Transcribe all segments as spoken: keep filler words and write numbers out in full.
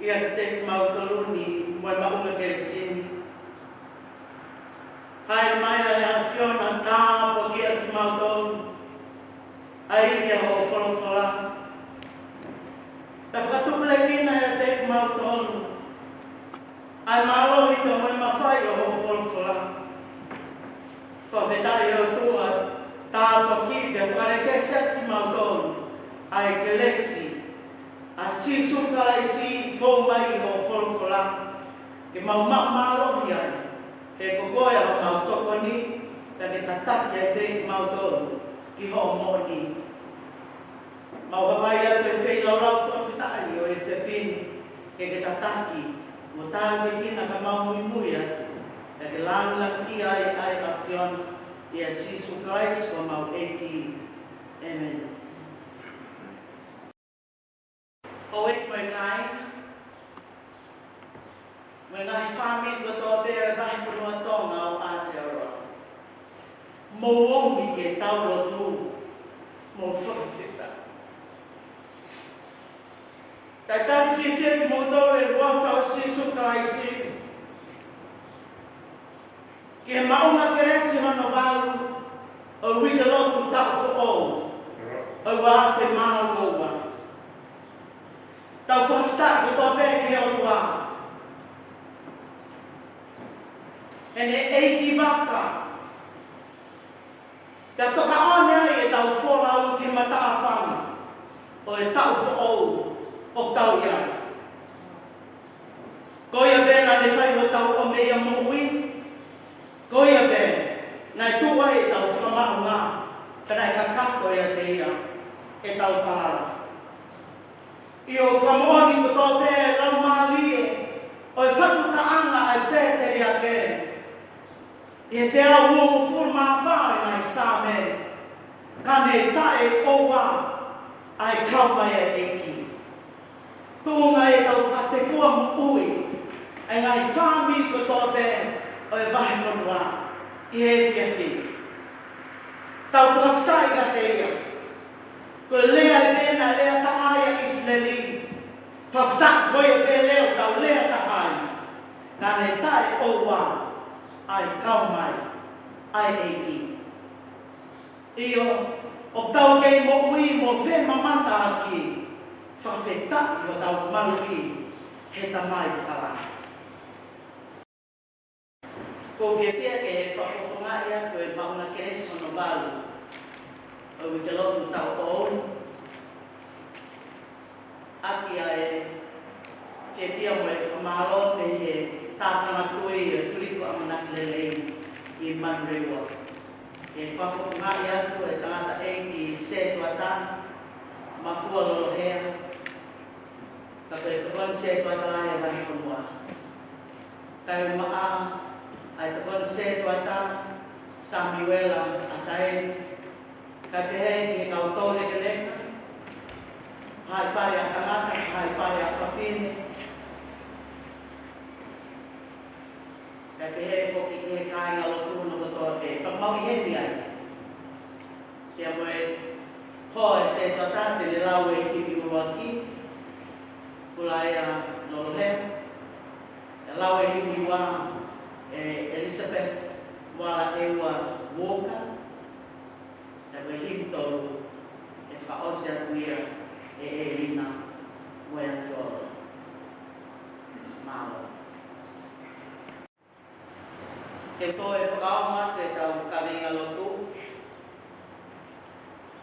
ʻIate kimautolu ni mo e maʻunga kelesi ni. Haʻele mai ʻa e ʻAfiona, tāpuakiʻi ʻa kimautolu, ʻa e ʻEiki, ʻa hoʻo folofola. Pea fakatupulekina ʻiate kimautolu ʻa e mālohi pea mo e mafai ʻo hoʻo folofola. Fakafetaʻi ʻOtua, tāpuakiʻi pea fakalekesi ʻa kimautolu ʻa e kelesi ʻa Sīsū Kalaisi fou mai ʻi hoʻo folofola, ke mau maʻu mālohi ai, he ko koe ʻa homau tokoni, pea ke tataki ai pē kimautolu ki hoʻo moʻoni. Mau hapai atu e feilaulau fakafetaʻi ʻo e efiafi ni, ke ke tataki mo tākiekina ka mau muimui atu, pea ke lāngilangiʻia ai ʻa e ʻAfiona, ʻia Sīsū Kalaisi ko homau ʻEiki. ʻĒmeni. Houʻeiki mo e kāinga, mo e ngaahi fāmili kotoa pē ʻo e vahefonua Tonga ʻo Aotearoa, mou omi ke tau lotu, mou fakafetaʻi. Talitali fiefia kimoutolu ʻi he huafa ʻo Sīsū Kalaisi, ki he maʻunga kelesi hono valu ʻo e uike lotu taʻu foʻou ʻo e ua afe mā ua ua. Tau fakafetaʻi kotoa pē ki he ʻOtua, heʻene ʻeikivaka, pea tokanga ai ʻetau folau ki he matāfanga ʻo e taʻu foʻou ʻoku tau ʻi ai. Ko ia pē naʻa ne fai hotau ʻomeʻia moʻui. Ko ia pē naʻe tuʻu ai ʻetau fakamaʻunga, ka naʻe kakato ʻiate ia ʻetau falala. ʻIo, fakamoʻoni kotoa pē laumālie ʻo e fakataʻanga ʻa e pēteliake ʻi he teau uofulu mā fā ʻo e ngaahi Saame, ka ne taʻeʻoua ʻa e kau mai ʻa e ʻEiki. Tuʻunga ʻetau fakatefua moʻui ʻa e ngaahi fāmili kotoa pē ʻo e vahefonua ʻi he efiafi ni. Tau fakafetaʻi kiate ia. Ko e lea ē naʻe lea taha ai ʻa ʻIsileli. Fakafetaʻi, ko ia pē lea ʻoku tau lea taha ai. Ka ne taʻeʻoua ʻa e kau mai ʻa e ʻEiki. ʻIo, ʻoku tau kei moʻui mo femamataʻaki, fakafetaʻi hotau maluʻi he Tamai fakalangi. ʻOku ou fiefia ke fakafofongaʻi atu e maʻunga kelesi hono valu ʻo e uike lotu taʻu foʻou ni, ʻaki ʻa e fiefia mo e fakamālō mei he tāpanatui ʻo e Tuliku ʻAmanaki Lelei ʻi Manurewa. ʻOku fakafofongaʻi atu e tangataʻeiki sētuata, Mafua Lolohea, ka ko e tokoni sētuata lahi ʻa e vahefonua. Kae ʻumaʻā ʻa e tokoni sētuata, Samiuela ʻAsaeli, kae pehē ki he kau toulekeleka, fakahā ʻi fale ʻa tangata, fakahā ʻi fale ʻa fafine, kae pehē foki ki he kāingalotu hono kotoa pē. Pea mau ʻi heni ai. Pea mo e hoa ʻo e sētuata te ne lau e himi ʻuluaki, Kulaea Lolohea, ʻe lau e himi ua ʻe Elizabeth Moala ʻEua Walker, pea ko e himi tolu ʻe fakaʻosi atu ia ʻe ʻElina Moeakiolo. Mālō. Ke toe fakaongo atu ʻetau kaveinga lotu.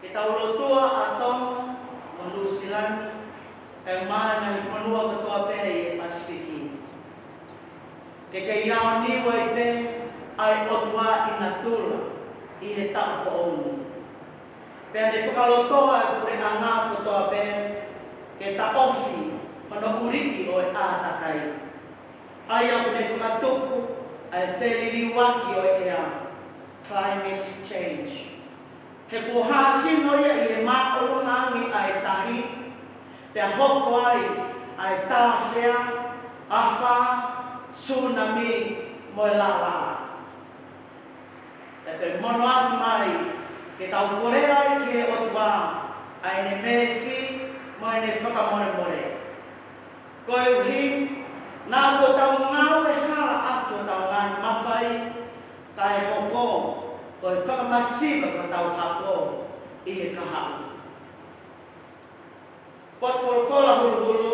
Ke tau lotua ʻa Tonga mo Nuʻusila ni, kae ʻumaʻā e ngaahi fonua kotoa pē ʻi he Pasifiki. Ke kei aoniu ai pē ʻa e ʻOtua ʻi natula ʻi he taʻu foʻou ni. Pea ne fakalotoa e puleʻanga kotoa pē ke taʻofi hono ʻuliʻi ʻo e ʻātakai, ʻa ia ʻoku ne fakatupu ʻa e feliliuaki ʻo e ʻea, climate change. He kuo hāsino ia ʻi he māʻolunga ange ʻa e tahi, pea hoko ai ʻa e tāfea, afā, sūnami, mo e laʻalaʻā. Pea toe monoʻaki mai ke tau kolea ai ki he ʻOtua ʻa ʻene meesi mo ʻene fakamolemole. Ko Koeʻuhi, naʻa ko ʻetau ngāue hala ʻaki hotau ngaahi mafai, kae hoko ko e fakamasiva ki hotau hako ʻi he kahaʻu. Potu folofola huluhulu,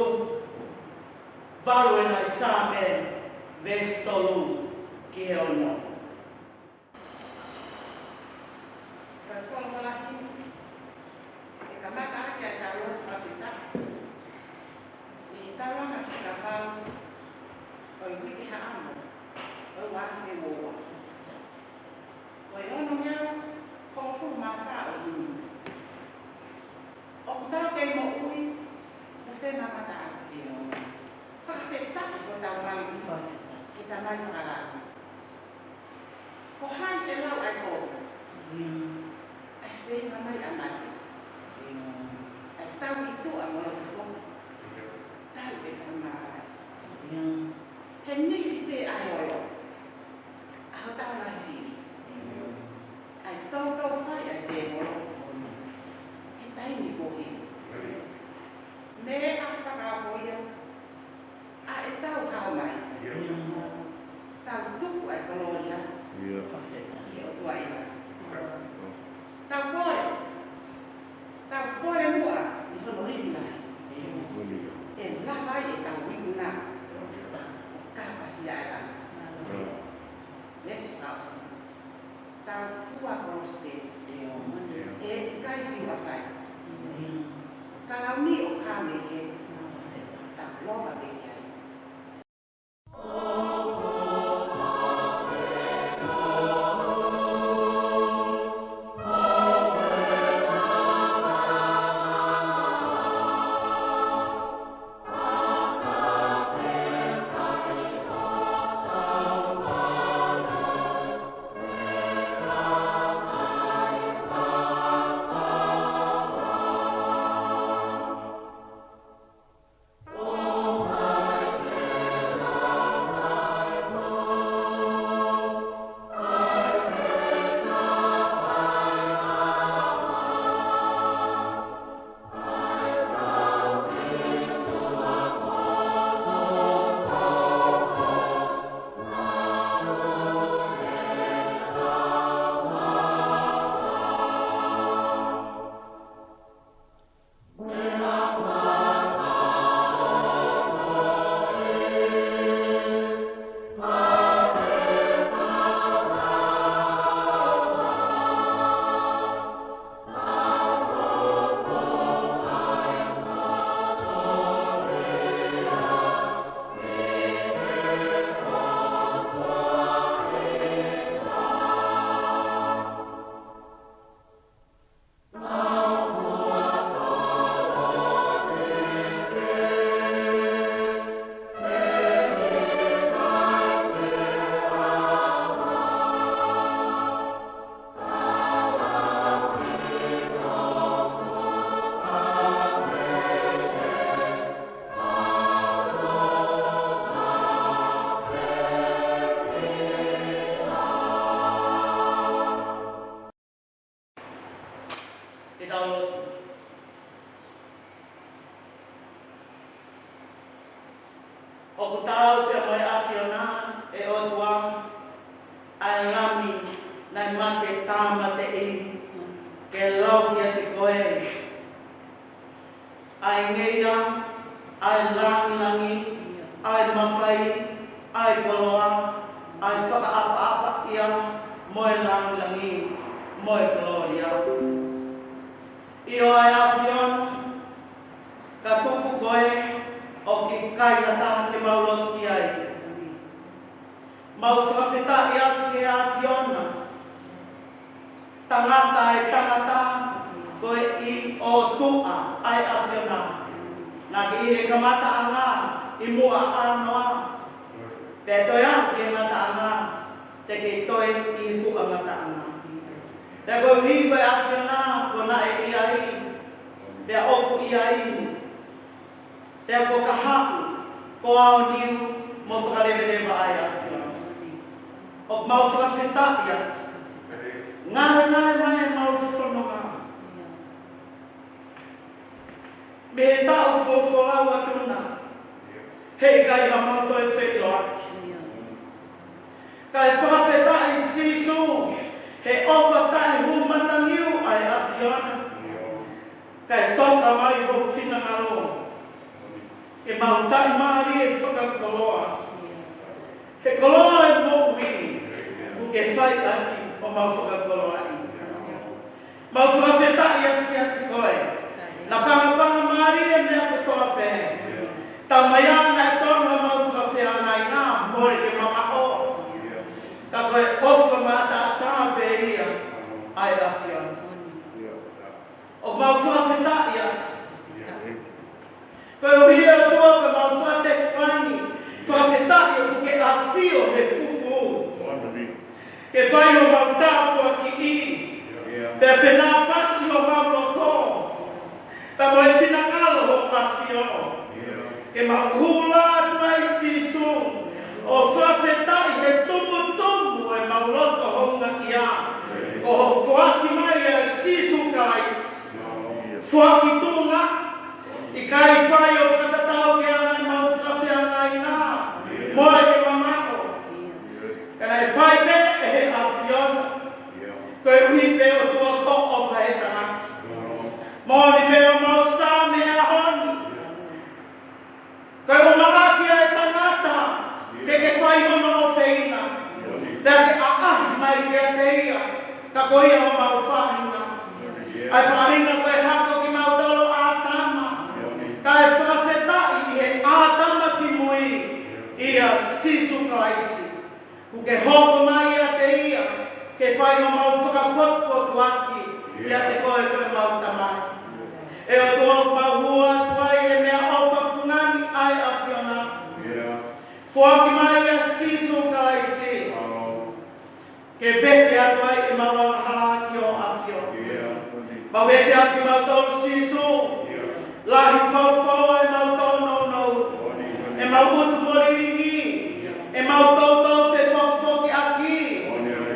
valu ʻa e ngaahi Saame, veesi tolu ki he ono. Ko e folofola himi, ʻe kamata ʻaki ʻa e tau lotu fakafetaʻi ʻi he taulanga fika fā ʻo e uike haʻamo ʻo e ua afe ua ua. Ko e ono ngeau hongofulu mā fā ʻo e himi. ʻOku tau kei moʻui, mo femamata ʻaki. Fakafetaʻi ko ʻetau malu ʻi he Tamai Fakalangi. Ko hai ʻe lau ʻa e kovi? ʻA e feinga mai ʻa mate. ʻA e tau ʻi tuʻa mo loto foki. Tau ʻe tau mavahe. He nifi pē ʻa e olo ʻa hotau ngaahi fili. ʻA e toutou fai ʻa e tēvolo he taimi kovi. Meʻa fakafoʻia ʻa ʻetau hao mai. Tau tuku ʻa e kolōlia ki he ʻOtua ʻi langi. Tau kole, tau kole muʻa ʻi hono ivi lahi. ʻE lava ai ʻetau ikuna ʻo kāpasia ʻa e langi. Veesi fakaʻosi. Tau fua kolosi pē. ʻE ʻikai fiu ʻa fai. Kalauni ʻo kāmeke. Tau lava pē ki ai. Ke tau lotu. ʻOku tau pea mo e ʻAfiona, ʻe ʻOtua, ʻa e Lami naʻe mate tāmateʻi ke lau kiate koe ʻa e ngeia, ʻa e langilangi, ʻa e mafai, ʻa e koloa, ʻa e fakaʻapaʻapaʻia, mo e langilangi, mo e kolōlia. ʻIo ʻa e ʻAfiona, ka tuku koe ʻoku ʻikai ha taha ke mau lotu ki ai. Mau fakafetaʻi atu ki he ʻAfiona. Tangata ʻa e tangata, ko e ʻOtua ʻa e ʻAfiona. Naʻa ke ʻi he kamataʻanga, ʻi muʻa ʻānoa. Pea toe aʻu ki he ngataʻanga, te ke toe ʻi he tuʻa ngataʻanga. Pea koeʻuhi ko e ʻAfiona, ko naʻe ʻi ai, pea ʻoku ʻi ai. Pea ko kahaʻu, ko aoniu, mo fakaleveleva ʻa e ʻAfiona. ʻOku mau fakafetaʻi atu. Ngalongalo mai ʻemau fononga. Mei he taʻu kuo folau atu na. He ʻikai haʻamau toe feʻiloaki. Kae fakafetaʻi Sīsū, he ʻofa taʻehū mataniu ʻa e ʻAfiona. Kae toka mai ho finangalo, ke mau taʻimālie fakakoloa. He koloa ʻo e moʻui, ʻoku ke fai ʻaki ʻo mau fakakoloaʻi. Mau fakafetaʻi atu kiate koe. Naʻa pangapanga mālie meʻa kotoa pē. Taumaiā naʻe tonu haʻamau fakafeangai, naʻa mole ke mamaʻo. Ka ko e ʻofa maʻataʻatā pē ia ʻa e ʻAfiona. ʻOku mau fakafetaʻi atu. Koeʻuhi ʻe ʻOtua, ka mau fakatefani, fakafetaʻi ʻoku ke ʻafio he fufū. Ke fai homau tāpuakiʻi. Pea fenāpasi homau loto. Pea mo e finangalo ho ʻAfio. Ke mau hū lā atu ai Sīsū, ʻo fakafetaʻi he tumutumu ʻemau loto houngaʻia. Ko hoʻo foaki mai ʻa Sīsū Kalaisi. Foaki tuʻunga, ʻikai fai ʻo fakatatau ki ai ʻemau fakafeangai, naʻa mole ke mamaʻo. Ka naʻe fai pē ʻe he ʻAfiona. Koeʻuhi pē ʻOtua ko hoʻo ʻofa he tangata. Moʻoni pē ʻoku mau sā mei he ʻaho ni. Kae ʻumaʻā ʻa e tangata, ke ke fai hono ʻofeina. Pea ke ʻaʻahi mai kiate ia, ka ko ia homau faʻahinga. ʻA e faʻahinga ko e hako kimautolu ʻa ʻĀtama. Kae fakafetaʻi ʻi he ʻĀtama kimui, ʻia Sīsū Kalaisi. ʻOku ke hoko mai ʻiate ia, ke fai homau fakafotufotuaki ʻiate koe ko ʻemau Tamai. ʻE ʻOtua, ʻoku mau hū atu ai he meʻaʻofa fungani ʻa e ʻAfiona. Foaki mai ʻa Sīsū Kalaisi. Ke vete atu ai ʻemau angahala ki ho ʻAfio. Mau vete atu kimautolu Sīsū. Lahi fau fau ʻemau tōnounou. ʻEmau utu mo lilingi. ʻEmau toutou fefokifokiʻaki.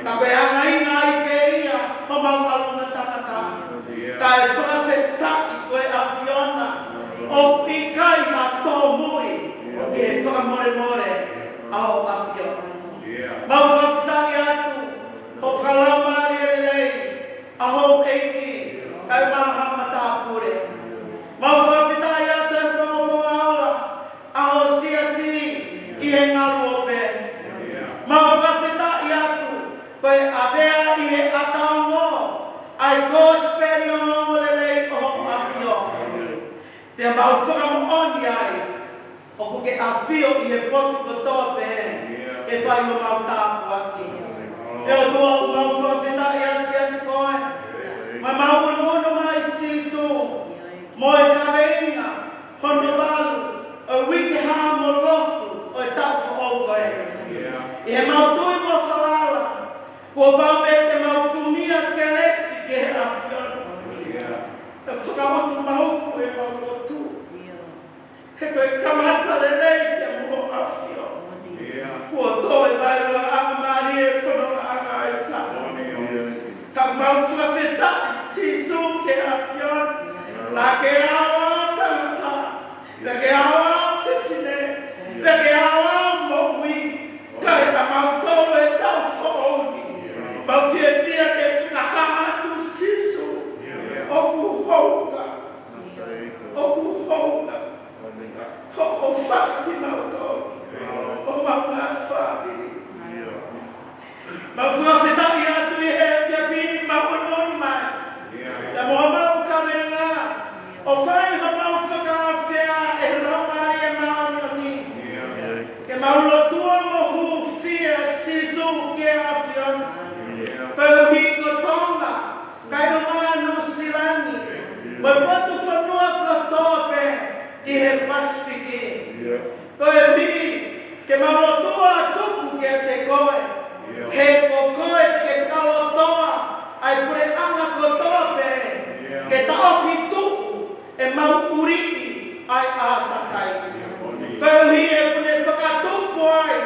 Ka ko e anga ia ai pē ia homau ʻalunga tangata. Kae fakafetaʻi ko e ʻAfiona. ʻOku ʻikai ha tōmui ʻi he fakamolemole ʻa ho ʻAfio. Mau fakafetaʻi atu, ho fakalaumālie lelei, ʻa houʻeiki, kae maha matāpule. Mau fakafetaʻi atu e fakafofonga ola, ʻa ho siasi, ʻi he ngaluope. Mau fakafetaʻi atu, ko e ʻave ʻi he ʻataongo, ʻa e kosipeli ongoongolelei ʻo ho ʻAfio. Pea mau fakamoʻoni ai, ʻoku ke ʻafio ʻi he potu kotoa pē, ke fai homau tāpuaki. ʻE ʻOtua, ʻoku mau fakafetaʻi atu kiate koe. Mau unuunu mai Sīsū, mo e kaveinga hono valu ʻo e uike hā mo lotu ʻo e taʻu foʻou ko ē. ʻI heʻemau tui mo falala, kuo pau pē ke mau tumia kelesi ki he ʻAfiona. Tau fakautu mau ko ʻemau lotu. He ko e kamata lelei ia mo ho ʻAfio. Kuo toe vaeua ʻa mālie e fononga ʻa e taʻu. Ka mau fakafetaʻi Sīsū ki he ʻAfiona. Naʻa ke ʻave ʻa tangata. Naʻa ke ʻave ʻa fefine. Naʻa ke ʻave ʻa moʻui. Kae ʻa mautolu e taʻu foʻou ni. Mau fiefia ke fakahā atu Sīsū. ʻOku hounga. ʻOku hounga. Hoʻo fai kimautolu. ʻO mau ngā fāmili. Mau fakafetaʻi atu ʻi he efiafi ni mau unuunu mai. Pea mo homau kavenga. ʻO fai homau fakaafeʻi ʻe he Laumālie Māʻoniʻoni. Ke mau lotua mo hūfia Sīsū ki he ʻAfiona. Koeʻuhi ko Tonga, kae ʻumaʻā Nuʻusila ni, mo e potu fonua kotoa pē ʻi he Pasifiki. Koeʻuhi ke mau lotua tuku kiate koe. He ko koe te ke fakalotoa ʻa e puleʻanga kotoa pē, ke taʻofi tuʻu ʻemau ʻuliʻi ʻa e ʻātakai. Koeʻuhi ʻoku ne fakatupu ai,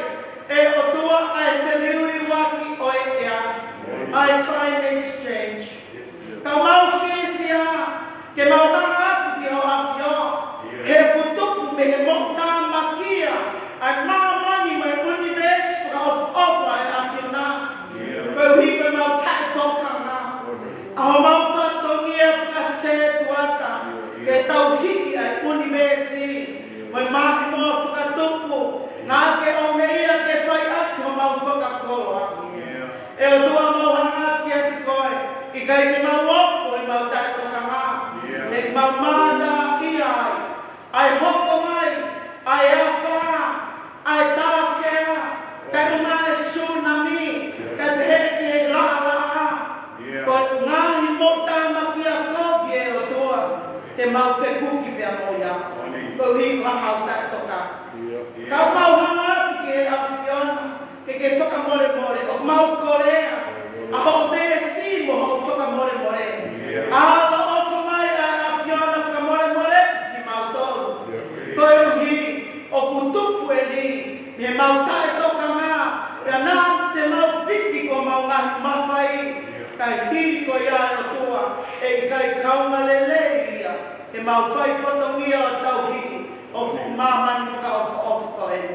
ʻe ʻOtua, ʻa e feliuliuaki ʻo e ʻea, ʻa e climate change. Ka mau fiefia ke mau hanga atu ki ho ʻAfio, he kuo tupu mei he moʻutāmakia ʻa e māmani mo e ʻunivēsi fakaʻofoʻofa ʻa e ʻAfiona. Koeʻuhi ko ʻemau taʻetokanga, ʻa homau fatongia fakasetuata, ke tauhi ʻa e ʻunivēsi mo e mahino fakatupu, naʻa ke ʻomi ia ke fai ʻaki homau fakakoloa. ʻE ʻOtua, mau hanga atu kiate koe, ʻikai te mau ofo ʻi heʻemau taʻetokanga, he ʻoku mau mātā ai ʻa e hoko mai ʻa e afā, ʻa e tāfea, kae ʻumaʻā e sūnami, kae pehē ki he laʻalaʻā. Ko e ngaahi moʻutāmaki ʻa Kovi, ʻe ʻOtua, te mau fekuki pea mo ia, koeʻuhi ko haʻamau taʻetokanga. Ka mau hanga atu ki he ʻAfiona ke ke fakamolemole, ʻoku mau kolea ʻa hoʻo meesi mo hoʻo fakamolemole. ʻAloʻofa mai ʻa e ʻAfiona, fakamolemole kimautolu. Koeʻuhi ʻoku tupu eni mei heʻemau taʻetokanga, pea naʻa te mau piki ko homau ngaahi mafai, kae hili ko ia, ʻe ʻOtua, ʻe ʻikai kaunga lelei ia ke mau fai fatongia ʻo tauhi ʻo fuʻu māmani fakaʻofoʻofa ko eni.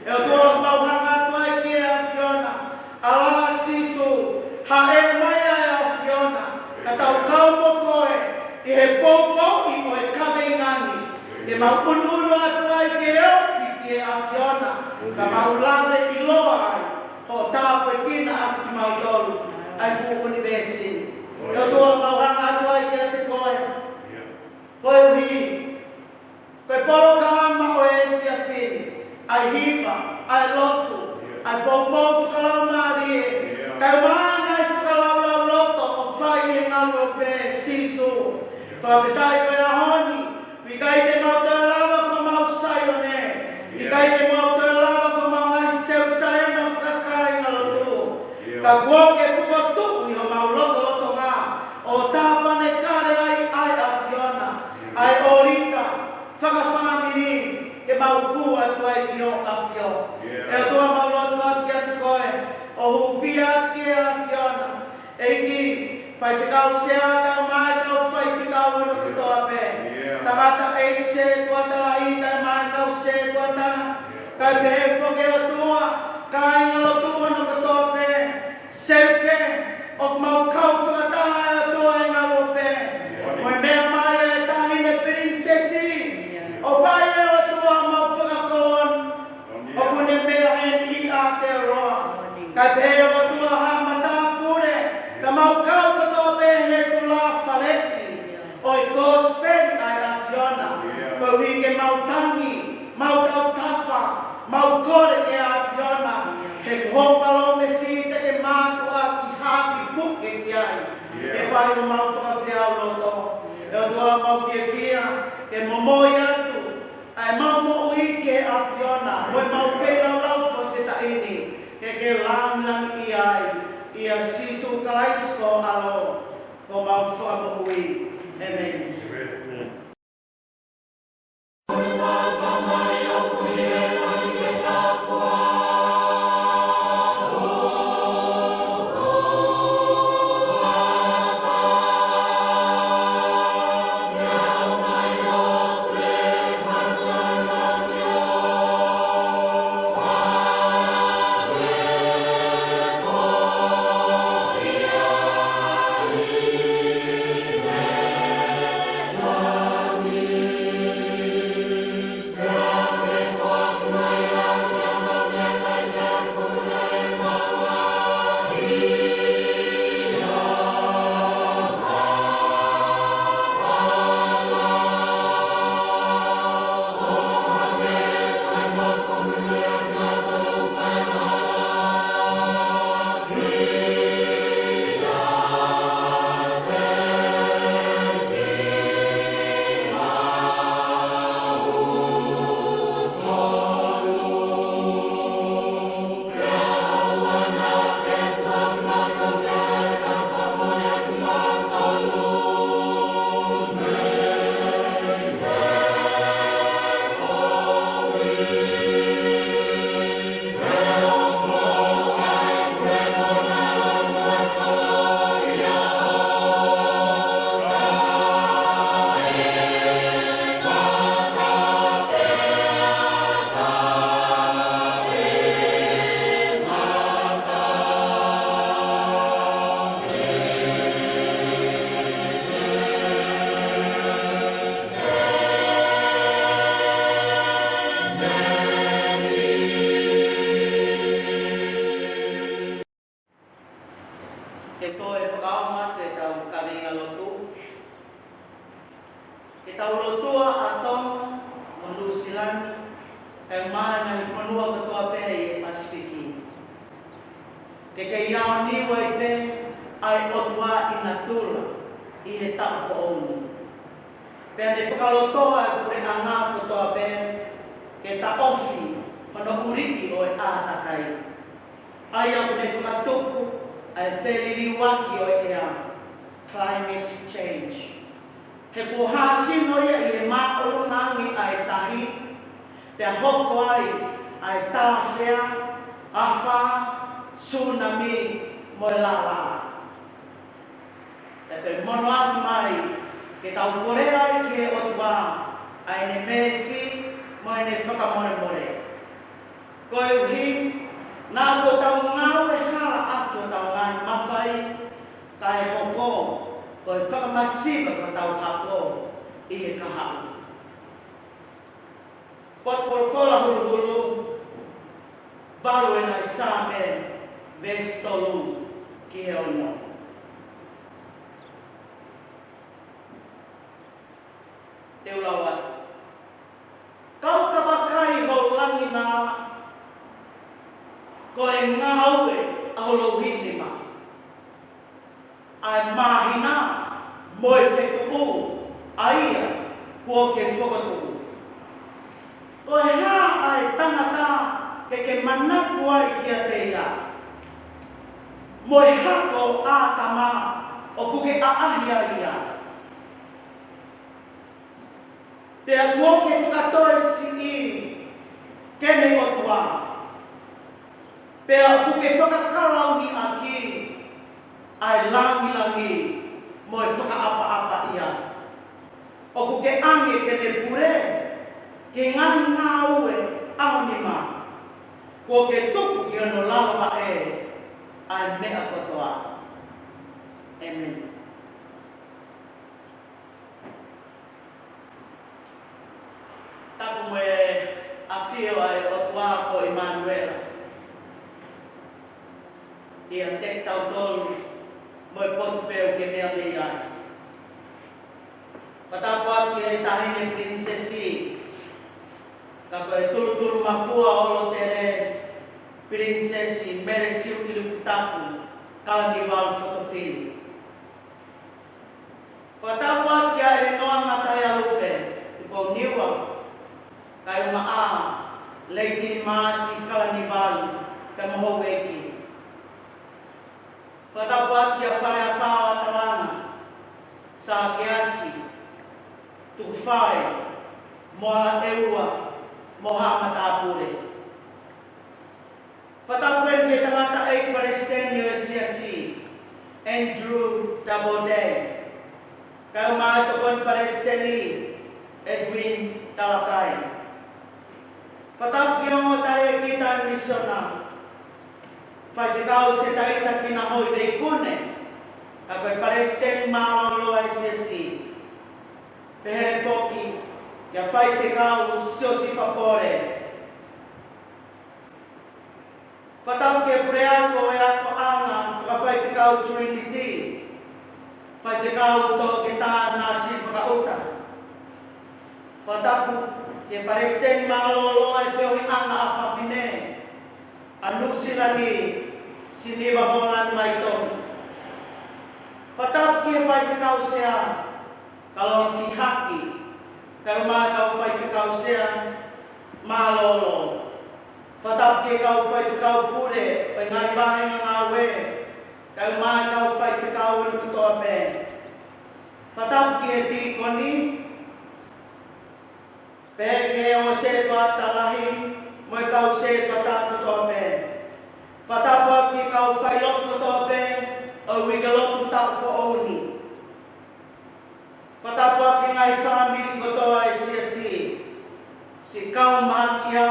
ʻE ʻOtua, mau hanga atu ai ki he ʻAfiona, ʻAlā Sīsū, hāʻele mai ʻa e ʻAfiona, ka tau kau mo koe ʻi he poupouʻi ʻo e kaveinga ni, ke mau ʻunuʻunu atu ai ke ofi ki he ʻAfiona, ka mau lave ʻiloa ai hoʻo tāpuekina ʻaki kimautolu ʻa e fuʻu ʻunivēsi ni. ʻE ʻOtua, mau hanga atu ai kiate koe. Koeʻuhi ko e polokalama ʻo e efiafi ni, ʻa e hiva, ʻa e lotu, ʻa e poupou fakalaumālie, kae ʻumaʻā ʻa e fakalaulauloto ʻoku fai ʻi he ngaluope, Sīsū. Fakafetaʻi ko e ʻaho ni, ʻikai te mau toe lava ko homau Saione, ʻikai te mau toe lava ko homau ngaahi Selūsalema fakakāingalotu. Ka kuo ke fokotuʻu ʻi homau lotolotonga ʻo tāpanekale ai ʻa e ʻAfiona, ʻa e ʻōlita fakafāmili, ke mau hū atu ai ki hoʻo ʻAfio. ʻE ʻOtua, mau lotu atu kiate koe, ʻo hūfia atu ki he ʻAfiona, ʻEiki, faifekau sea kae ʻumaʻā e kau faifekau hono kotoa pē. Tangataʻeiki setuata lahi kae ʻumaʻā e kau setuata. Kae pehē foki, ʻe ʻOtua, kāingalotu hono kotoa pē. Seuke, ʻoku mau kau fakataha, ʻe ʻOtua, ʻi he ngaluope. Mo e meʻa mai ʻa e Taʻahine Pilinisesi, ʻo fai, ʻe ʻOtua, homau fakakoloni. ʻOku ne meʻa heni ʻi Aotearoa. Kae pehē, ʻe ʻOtua, ha matāpule, ka mau kau kotoa pē he tulafaleʻi ʻo e kosipeli ʻa e ʻAfiona. Koeʻuhi ke mau tangi, mau tautapa, mau kole ki he ʻAfiona, he ko hoʻo palōmesi te ke mātuʻaki haki puke ki ai, ʻe fai homau fakafeʻao loto. ʻE ʻOtua, mau fiefia ke momoi atu ʻa ʻemau moʻui ki he ʻAfiona, mo ʻemau feilaulau fakafetaʻi ni, ke ke lāngilangiʻia ai, ʻia Sīsū Kalaisi ko ho ʻAlo, ko homau Fakamoʻui. ʻĒmeni. ʻa e ngaahi fonua kotoa pē ʻi he Pasifiki. Ke kei aoniu ai pē ʻa e ʻOtua ʻi natula ʻi he taʻu foʻou ni. Pea ne fakalotoa ʻa e puleʻanga kotoa pē ke taʻofi hono ʻuliʻi ʻo e ʻātakai. ʻA ia ʻoku ne fakatupu ʻa e feliliuaki ʻo e ʻea, climate change. He kuo hāsino ia ʻi he māʻolunga ange ʻa e tahi, pea hoko ai ʻa e tāfea, afā, sūnami, mo e laʻalaʻā. Pea toe monoaki mai ke tau kolea ai ki he ʻOtua ʻa ʻene meesi mo ʻene fakamolemole. Koeʻuhi, naʻa kuo tau ngāue hala ʻaki hotau ngaahi mafai, kae hoko ko e fakamasiva ki hotau hako ʻi he kahaʻu. Potu Folofola Huluhulu, valu ʻa e ngaahi Saame, veesi tolu ki he ono. Te u lau atu. Kau ka vakai ho langi na, ko e ngāue ʻa ho louhi nima, ʻa e māhina mo e fetuʻu ʻa ia kuo ke fokotuʻu. Ko e hā ʻa e tangata ke ke manatu ai kiate ia, mo e hako ʻo ʻĀtama ʻoku ke ʻaʻahi ai ia? Pea kuo ke fakatoesiʻi ke ne ʻOtua, pea ʻoku ke fakakalauni ʻaki ʻa e langilangi mo e fakaʻapaʻapa ia. ʻOku ke ʻange ke ne pule ki he ngaahi ngāue ʻa ho nima. Kuo ke tuku ki hono lalo vaʻe ʻa e meʻa kotoa. ʻĒmeni. Tapu mo e ʻafio ʻa e ʻOtua ko ʻImanuela ʻiate kitautolu mo e potu pē ʻoku ke meʻa mei ai. Fakatapu atu ki he Taʻahine Pilinisesi, ka ko e Tulutulumafua ʻo Lotele, Pilinisesi Mele Siuʻilikutapu Kalaniuvalu Fotofili. Fakatapu atu kia ʻEnoa Ngataealupe, Tupou Niua, kae ʻumaʻā Lady Maasi Kalaniuvalu, pea mo houʻeiki. Fakatapu atu kia Faleafā ʻo ʻAtalana, Sākeasi, Tukufai, mo Halaʻeua, mo haʻa matāpule. Fakatapu ki he tangataʻeiki palesiteni ʻo e Siasi, Andrew Doubleday, kae ʻumaʻā e tokoni palesiteni, Edwin Talakai. Fakatapu ki he ongo taliʻakita misiona, Faifekau Setaita Kinahoiveikune, ka ko e palesiteni mālōlō ʻa e Siasi. Pehē foki kia Faifekau Siosifa Pole. Fakatapu ki he puleako ʻo e akoʻanga fakafaifekau Trinity, Faifekau Toketā Nāsili Vakaʻuta. Fakatapu ki he palesiteni mālōlō ʻa e feohiʻanga ʻa fafine ʻa Nuʻusila ni, Siniva Holland Maitohi. Fakatapu ki he faifekau sea, Kalola Fihaki, kae ʻumaʻā e kau faifekau sea mālōlō. Fakatapu ki he kau faifekau pule ʻo e ngaahi vāhenga ngāue, kae ʻumaʻā e kau faifekau ʻo e kotoa pē. Fakatapu ki he tīkoni, pehē ki he ongo sētuata lahi mo e kau sētuata kotoa pē. Fakatapu ki he kau failotu kotoa pē ʻo e uike lotu taʻu foʻou ni. Fakatapu ki he ngaahi fāmili kotoa ʻo e Siasi, siʻi kau mahaki ia,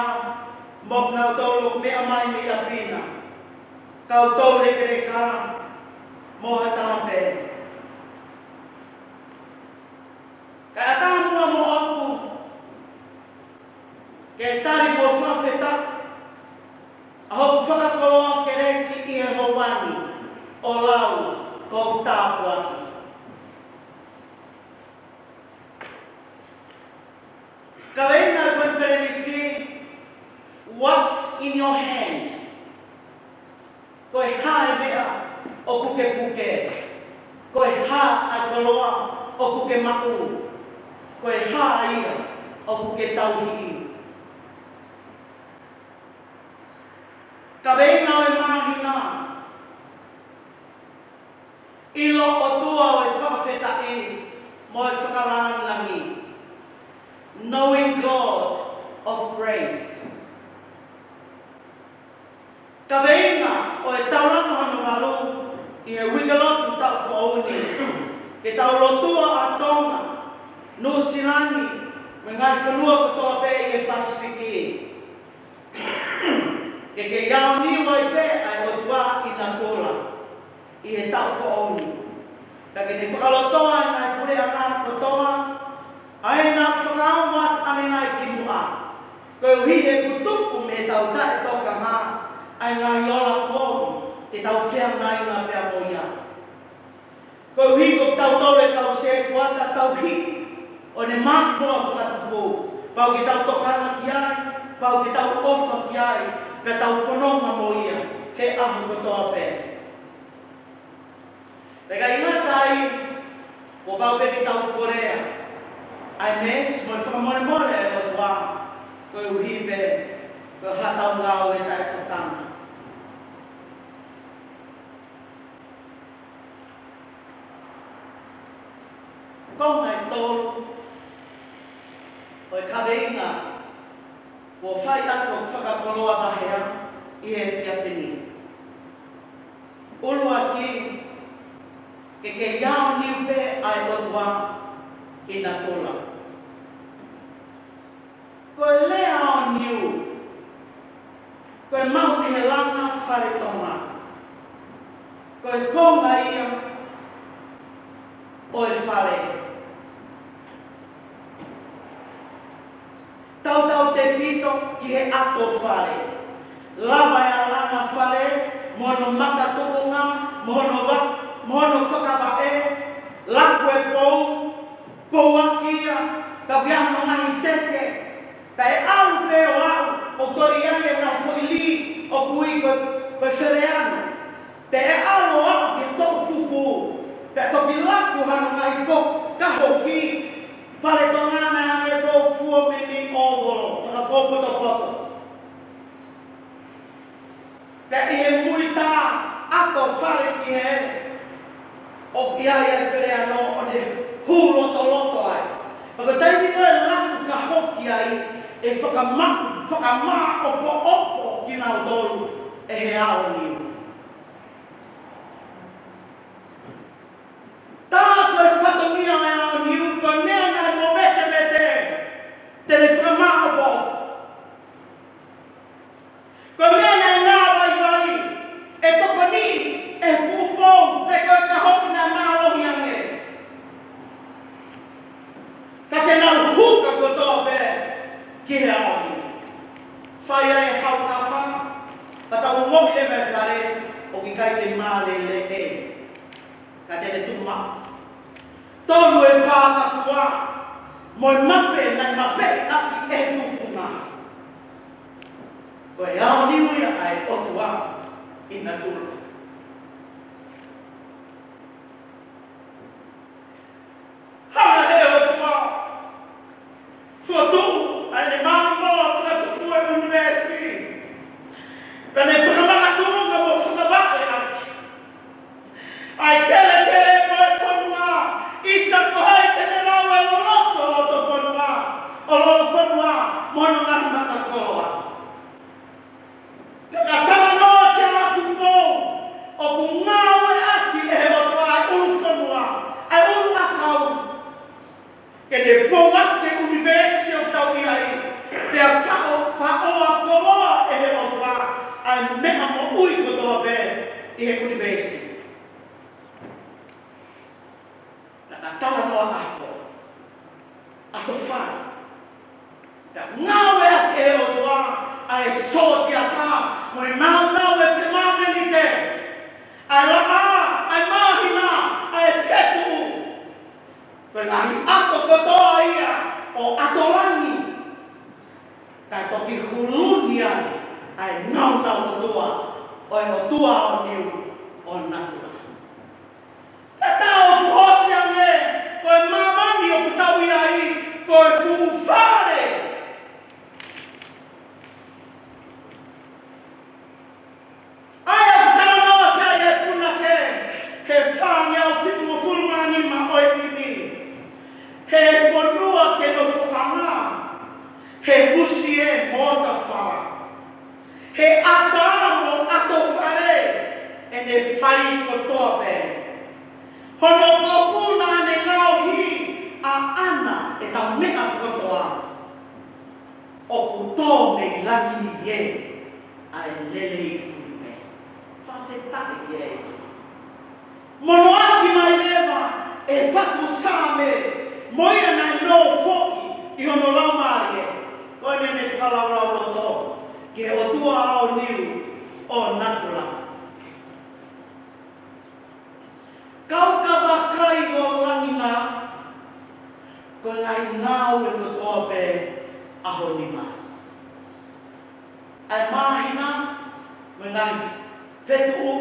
mo kinautolu ʻoku meʻa mai mei ʻapi na, kau toulekeleka, mo ha taha pē. Kae ʻatā muʻa moʻoku ke tali mo fakafetaʻi ʻa hoku fakakoloa kelesi ʻi he houa ni, ʻo lau ko hoku tāpuaki. Kaveinga e konifelenisi, What's in your hand? Ko e hā e meʻa ʻoku ke puke? Ko e hā ʻa e koloa ʻoku ke maʻu? Ko e hā ia ʻoku ke tauhi? Kaveinga ʻo e māhina: ʻIlo ʻOtua ʻo e fakafetaʻi mo e fakalāngilangi. Knowing God of grace. Kaveinga ʻo e taulanga hono valu ʻi he uike lotu taʻu foʻou ni: Ke tau lotua ʻa Tonga, Nuʻusila ni, mo e ngaahi fonua kotoa pē ʻi he Pasifiki. Ke kei aoniu ai pē ʻa e ʻOtua ʻi natula ʻi he taʻu foʻou ni. Ka ke ne fakalotoa ʻa e ngaahi puleʻanga kotoa, ʻa ia naʻa ku fakaongo atu ʻanenai ki muʻa, koeʻuhi he kuo tupu mei heʻetau taʻetokanga ʻa e ngaahi ola kovi te tau feangainga pea mo ia. Koeʻuhi ko kitautolu e kau sētuata tauhi ʻo ne maʻu moa fakatupu, pau ke tau tokanga ki ai, pau ke tau ʻofa ki ai, pea tau fononga mo ia he ʻaho kotoa pē. Pea ʻikai ngata ai, kuo pau pē ke tau kolea ʻa e meesi mo e fakamolemole ʻa e ʻOtua, koeʻuhi pē ko haʻatau ngāue taʻetokanga. Konga ʻe tolu ʻo e kaveinga kuo fai atu ʻo fakakoloa mahea ʻi he efiafi ni. ʻUluaki, ke kei aoniu pē ʻa e ʻOtua ʻi natula. Ko e lea aoniu, ko e maʻu mei he langa fale Tonga. Ko e konga ia ʻo e fale. Tautautefito ki he ʻato fale. Lava e langa fale, mo hono makatuʻunga, mo hono va-, mo hono fakavaʻe, laku e pou, pouaki ia, ka ʻoku ʻi ai hono ngaahi teke. Pea ʻe ʻalu pē ʻo aʻu, ʻo toe ʻi ai e ngaahi foʻi lī ʻoku ui ko, ko e feleano. Pea ʻe ʻalu ʻo aʻu ki he toʻu fuku, pea toki laku hano ngaahi ko, kahoki, fale Tonga naʻe hangē ko e fuo mimi ʻōvolo, fakafōpotopoto. Pea ʻi he muitā ʻato fale ki hē, ʻoku ʻi ai e feleano ʻo ne hū lotoloto ai. Pea ko e taimi ko ē ʻe laku kahoki ai, ʻe fakama-, fakamāʻopoʻopo kinautolu ʻe he aoniu. Tā ko e fatongia ʻo e aoniu, ko e meʻa naʻe movetevete, te ne fakamāʻopoʻopo. Ko e meʻa naʻe ngāvaivai, ʻe tokoni ʻe he fuʻu pou, pe ko e kahoki naʻe mālohi ange. Ka te nau huka kotoa pē ki he aoniu. Fai ai e haukafa, ka tau ongoʻi leva e fale, ʻoku ʻikai ke mālele ē. Ka te ne tuʻu maʻu. Tonu e fātafua, mo e mape, naʻe mapeʻi ʻaki ʻe he tufunga. Ko e aoniu ia ʻa e ʻOtua ʻi natula. Hanga ʻe he ʻOtua ʻo fokotuʻu ʻa ʻene maʻu moa fakatupu e ʻunivēsi. Pea ne fakamakatuʻunga mo fakavaʻe ʻaki ʻa e kelekele mo e fonua, ʻisa ko hai te ne lau e loloto loto fonua, ʻo lolo fonua, mo hono ngaahi maka koloa. Pea ka talanoa ki he laku pou, ʻoku ngāueʻaki ʻe he ʻOtua ʻa e ʻulu fonua, ʻa e ʻulu ʻakau. Ke ne pouaki e ʻunivēsi ʻoku tau ʻi ai, pea faʻo, faʻoa koloa ʻe he ʻOtua ʻa e meʻa moʻui kotoa pē ʻi he ʻunivēsi. Naʻa ka talanoa ʻato, ʻato fale. Pea ngāueʻaki ʻe he ʻOtua ʻa e sōtiaka, mo e nāunau e femāmenite, ʻa e laʻā, ʻa e māhina, ʻa e fetuʻu. Ko e ngaahi ʻato kotoa ia ʻo ʻato langi, kae toki huluni ai ʻa e nāunau ʻOtua ʻo e ʻOtua aoniu ʻo natula. Ka tau ʻosi ange, ko e māmani ʻoku tau ʻi ai, ko e fuʻu fale. ʻA ia ʻoku talanoa ki ai e punake, he fāngeau fitungofulu mā nima ʻo e ʻimi. He fonua ke nofo ʻana, he musie mo ʻota fala. He ʻata mo ʻato fale, ʻene fai kotoa pē. Hono kofu naʻa ne ngaohi ʻaʻana ʻetau meʻa kotoa. ʻOku tō mei langi ē ʻa e lelei fuli pē. Fakafetaʻi ki he ʻEiki. Monoʻaki mai leva ʻe faku Saame, mo ia naʻe nofoʻi ʻi hono laumālie, ko ʻene fakalaulauloto ki he ʻOtua aoniu ʻo natula. Kau ka vakai ho langi na, ko e ngaahi ngāue kotoa pē ʻa ho nima. ʻA e māhina mo e ngaahi fetuʻu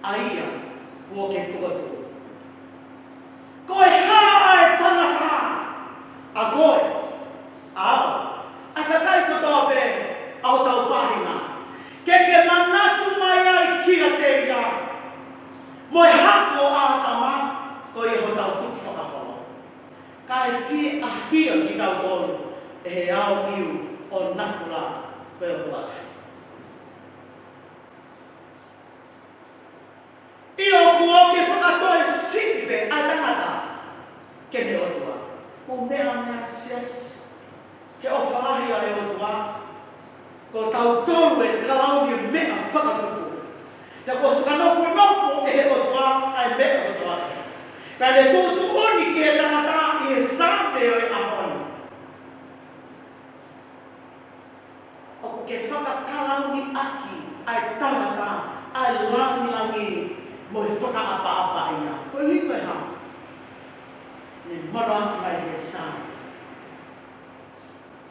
ʻa ia kuo ke fokotuʻu. Ko e hā ʻa e tangata, ʻa koe, ʻa au, ʻa e kakai kotoa pē ʻa hotau faʻahinga, ke ke manatu mai ai kiate ia, mo e hako ʻa ʻĀtama, ko ia hotau tukufakaholo. Kae fiefia kitautolu ʻe he aoniu ʻo natula ko e ʻOtua. ʻIo, kuo ke fakatoesiʻi pē ʻa e tangata ki heʻene ʻOtua. Mou meʻa mai, siasi, he ʻofa lahi ʻa e ʻOtua. Ko tautolu e kalauni e meʻa fakatupu. Pea kuo fakanofonofo ʻe he ʻOtua ʻa e meʻa kotoa. Pea ne tuʻutuʻuni ki he tangata ʻi he Saame ʻo e ʻaho ni. ʻOku ke fakakalauniʻaki ʻa e tangata, ʻa e langilangi mo e fakaʻapaʻapaʻia. Ko e ʻuhi ko e hā? Ne monoʻaki mai he Saame.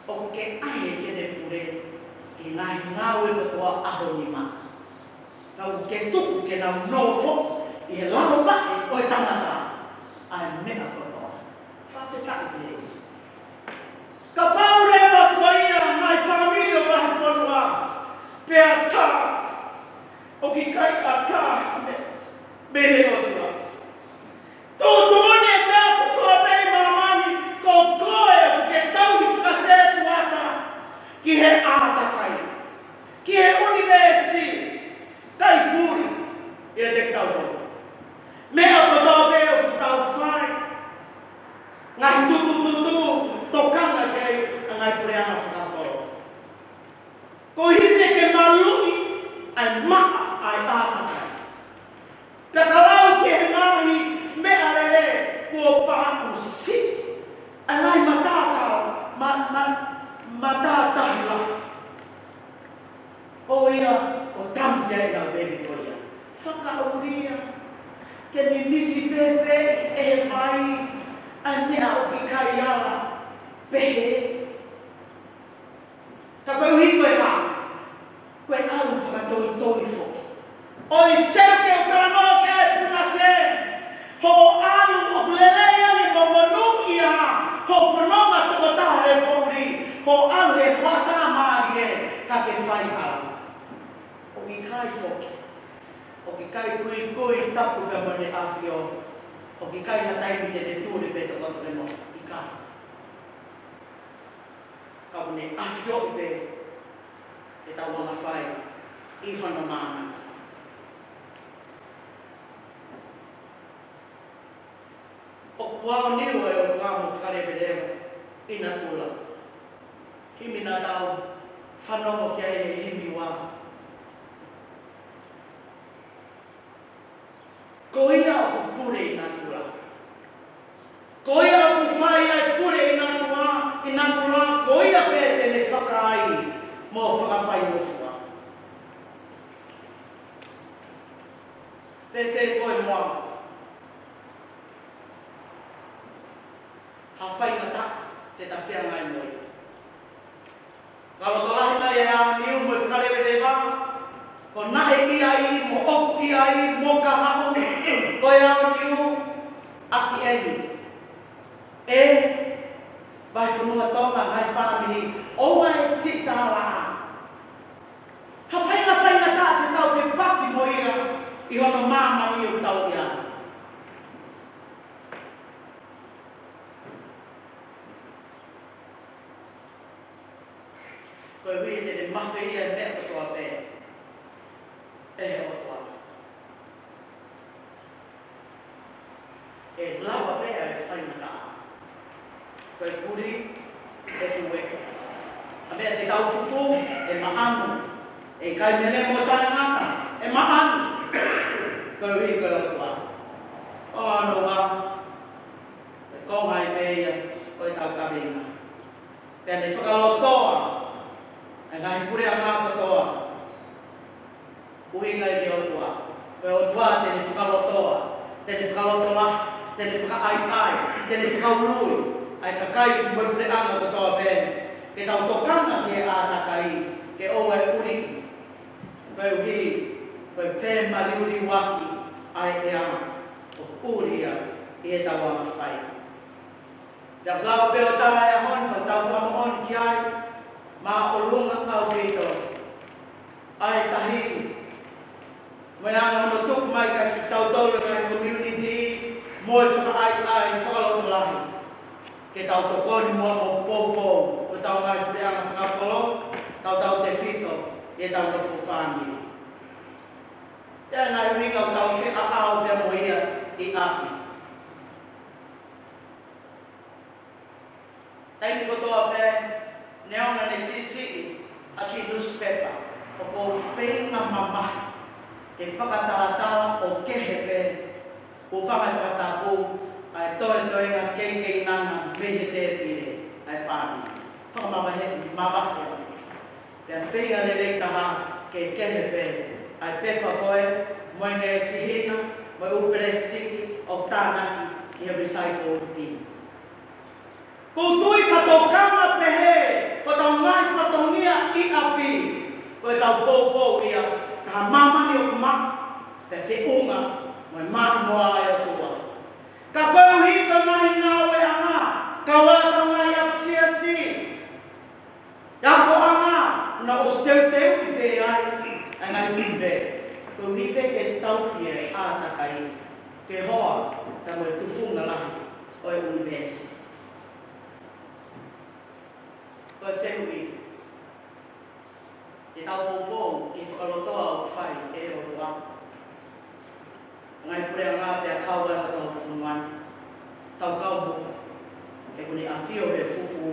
ʻOku ke ʻai ke ne pule ʻi he ngaahi ngāue kotoa ʻa ho nima. Ka ʻoku ke tuku ke nau nofo ʻi he lalo vaʻe ʻo e tangata ʻa e meʻa kotoa. Fakafetaʻi ki he ʻEiki. Kapau leva ko ia ngaahi fāmili ʻo e vahefonua, pea tā, ʻoku ʻikai ʻatā mei, mei he ʻOtua. Tuʻutuʻuni e meʻa kotoa pē ʻi māmani, ko koe ʻoku ke tauhi fakasetuata ki he ʻātakai, ki he ʻunivēsi, kai puli ʻiate kitautolu. Meʻa kotoa pē ʻoku tau fai, ngaahi tutututu, tokanga ki ai ʻa e ngaahi puleʻanga fakakolo. Koeʻuhi ke maluʻi ʻa e maʻa ʻa e ʻātakai. Pea ka lau ki he ngaahi meʻalele kuo paʻusi, ʻa e ngaahi matātau, ma, ma, matātahi lahi. ʻO ia, ʻo tamu ki ai ʻenau vevikoia. Fakaʻulia, ke minisi fēfē ʻe he vai ʻa e meʻa ʻoku ʻikai ala pehē. Ka koeʻuhi ko e hā? Ko e ʻalu fakatoitoi foki. ʻOi, sio ki he talanoa ki he punake. Hoʻo ʻalu ʻoku lelei ange mo monūʻia hoʻo fononga tokotaha he poʻuli. Hoʻo ʻalu he hoʻatā mālie ka ke fai hala. ʻOku ʻikai foki. ʻOku ʻikai kuikui tapu pea mo ʻEne ʻAfio. ʻOku ʻikai ha taimi te ne tuli pē tokoto pē mo ʻikai. Ka ʻoku ne ʻafioʻi pē ʻetau angafai ʻi hono mānava. ʻOku aoniu ʻa e ʻOtua mo fakaleveleva ʻi natula. Himi naʻa tau fanongo ki ai he himi ua. Ko ia ʻoku pule ʻi natula. Ko ia ʻoku fai ʻa e pule ʻi natula, ʻi natula, ko ia pē te ne fakaai mo fakafaingofua. Fēfē koe mo au? Ha faingataʻa te ta feangai mo ia. Fakalotolahi mai e aoniu mo e fakaleveleva ʻi ai, mo ʻoku ʻi ai, mo ka haʻu, ko e aoniu, ʻaki eni. ʻE, vahefonua Tonga, ngaahi fāmili, ʻoua ʻe siʻi tālaʻa ha faʻahinga faingataʻa te tau fepaki mo ia ʻi hono māmani ʻoku tau ʻi ai. Koeʻuhi te ne mafeia e meʻa kotoa pē ʻe he ʻOtua. ʻE lava pē ʻa e faingataʻa. Ko e puli ʻe fueʻi. ʻA e meʻa te tau fufū, ʻe maʻanu. ʻE ʻikai melemo taʻengata, ʻe maʻanu. Koeʻuhi ko e ʻOtua. ʻO ano wa, ʻe konga ai pē ia ʻo e tau kaveinga. Pea ne fakalotoa ʻa e ngaahi puleʻanga kotoa. ʻUhinga ki he ʻOtua. Ko e ʻOtua te ne fakalotoa, te ne fakalotolahi, te ne fakaʻaiʻai, te ne fakaului ʻa e kakai mo e puleʻanga kotoa pē, ke tau tokanga ki he ʻātakai, ke ʻoua ʻe ʻuli. Koeʻuhi ko e femaliuliuaki ʻa e ʻea, ʻoku ʻuli ia ʻi heʻetau anga fai. Pea ʻoku lava pē ʻo tala e ʻaho ni, pea tau fakamoʻoni ki ai, māʻolunga ʻaupito ʻa e tahi, mo e anga hono tuku mai kia kitautolu e ngaahi community, mo e fakaʻaiʻai fakalotolahi. Ke tau tokoni muʻa mo poupou ʻo tau ngaahi puleʻanga fakakolo, tautautefito ʻi heʻetau nofo fāmili. Pea naʻe ʻuhinga ʻoku tau fie ʻaʻau pea mo ia ʻi ʻapi. Taimi kotoa pē, neongo ʻene siʻisiʻi ʻa e kiʻi newspaper, ʻoku ou feinga mamahi ke fakatalatala ʻo kehe pē, ʻo fakatātā ʻa e toetoenga keikeinanga mei he tēpile ʻa e fāmili. Fakamavahe, mavahe. Pea feinga lelei taha ke kehe pē ʻa e pepa ko ē, mo e ngeʻesi hina, mo e ʻū pelesitiki ʻoku tānaki ki he recycle bin. ʻOku ou tui ka tokanga pehē hotau ngaahi fatongia ʻi ʻapi, ko ʻetau poupou ia, ka ha māmani ʻoku maʻa, pea feʻunga mo e maʻimoa ʻa e ʻOtua. Ka koeʻuhi ko e ngaahi ngāueʻanga, ka ʻoku ʻi ai ʻetau ngaahi ʻapisiasi, ʻa e akoʻanga, naʻe ʻosi teuteuʻi pē ai ʻa e ngaahi pipē. Koeʻuhi pē ke tauhi e ʻātakai, ke hoa, ka mo e tufunga lahi ʻo e ʻunivēsi. Ko e fehuʻi, te tau poupou ki he fakalotoa ʻoku fai ʻe he ʻOtua. Ngaahi puleʻanga pea kau ai hotau fonua ni. Tau kau mo, he ʻoku ne ʻafio he fufū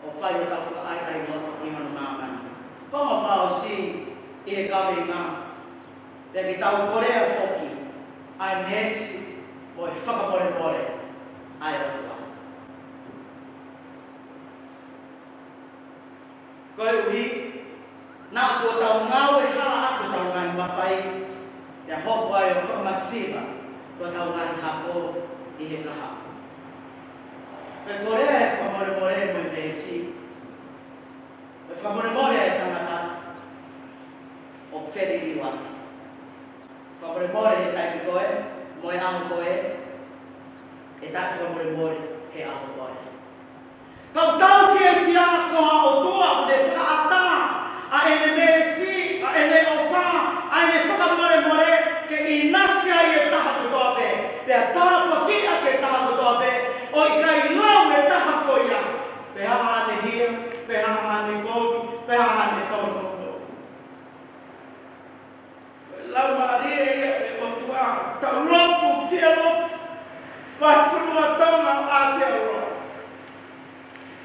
ʻo fai hotau fakaʻaiʻai loto ki hono māmani. Ko e meʻa fakaʻosi ʻi he kaveinga, pea ke tau kolea foki ʻa e meesi mo e fakamolemole ʻa e ʻOtua. Koeʻuhi, naʻa kuo tau ngāue hala ʻaki hotau ngaahi mafai, pea hoko ai ʻo fakamasiva hotau ngaahi hako ʻi he kahaʻu. Ko e kolea e fakamolemole mo e meesi, ko e fakamolemole ʻa e tangata ʻoku feliliuaki. Fakamolemole he taimi ko ē, mo e ʻaho ko ē, ʻe taʻefakamolemole he ʻaho ko ē. Ka ʻoku tau fiefia ko ha ʻOtua ʻoku ne fakaʻatā ʻa ʻene meesi, ʻa ʻene ʻofa, ʻa ʻene fakamolemole, ke ʻinasi ai e taha kotoa pē, pea tāpuakiʻi ʻaki e taha kotoa pē, ʻo ʻikai lau e taha ko ia pe ha haʻane hia, pe ha haʻane kovi, pe ha haʻane tōnounou. Ko e laumālie ia ʻo e ʻOtua, tau lotu, fie lotu, vahefonua Tonga ʻo Aotearoa.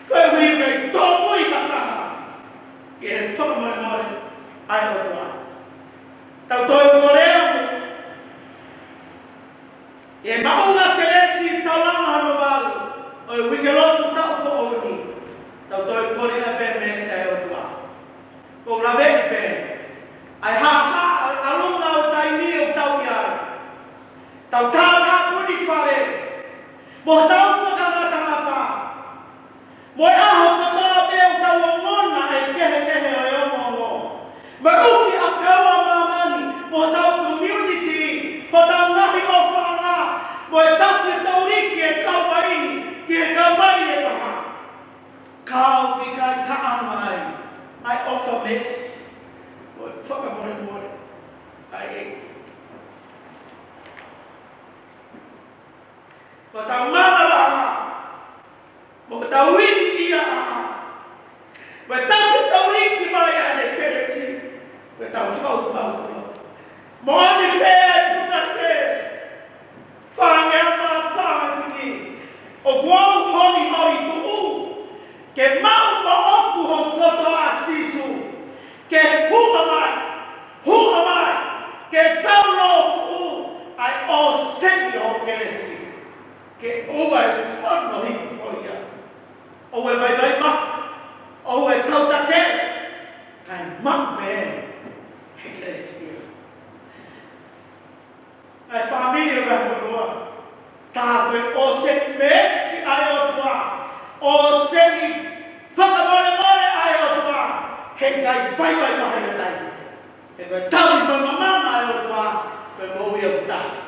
Koeʻuhi ʻoku ʻikai tōmui ha taha ki he fakamolemole ʻa e ʻOtua. Tau toe kolea mo e maʻunga kelesi taulanga hono valu ʻo e uike lotu taʻu foʻou ni. Tau toe kolea pē meesi ʻa e ʻOtua. ʻOku ou laveʻi pē ʻa e haʻahaʻa ʻo e ʻalunga ʻo e taimi ʻoku tau ʻi ai. Tau tātāpuni fale mo tau fakangatangata. Mo e ʻaho kotoa pē ʻoku tau ongona e kehekehe ʻo e ongo Tau ʻikai taʻanga ai ʻa e ʻofa meesi mo e fakamolemole ʻa e ʻEiki. Ko ʻetau manavaʻanga, mo ʻetau ivi ia ʻa, mo ʻetau fetaulaki mai ʻa e kelesi, mo ʻetau fakaʻutumauku lotu. Moʻoni pē ʻa e punake, fāngeau mo e fāmili, ʻoku ou holiholi tuʻu ke maʻu moʻoku ho kotoa, Sīsū, ke hū mai, hū mai, ke tau lōfuʻu ʻa e ʻōseni ho kelesi, ke ʻoua ʻe fano hifo ia. ʻOua ʻe vaivai maʻu, ʻoua ʻe tau take, kae maʻu pē he kelesi ia. ʻA e fāmili ʻo e fonua, tā ko e ʻōseni meesi ʻa e ʻOtua, ʻōseni fakamolemole ʻa e ʻOtua, heʻikai vaivai maʻu ia ʻe taha. He ko e tali mo e mamana ʻa e ʻOtua, ko e moʻui ʻoku tafe.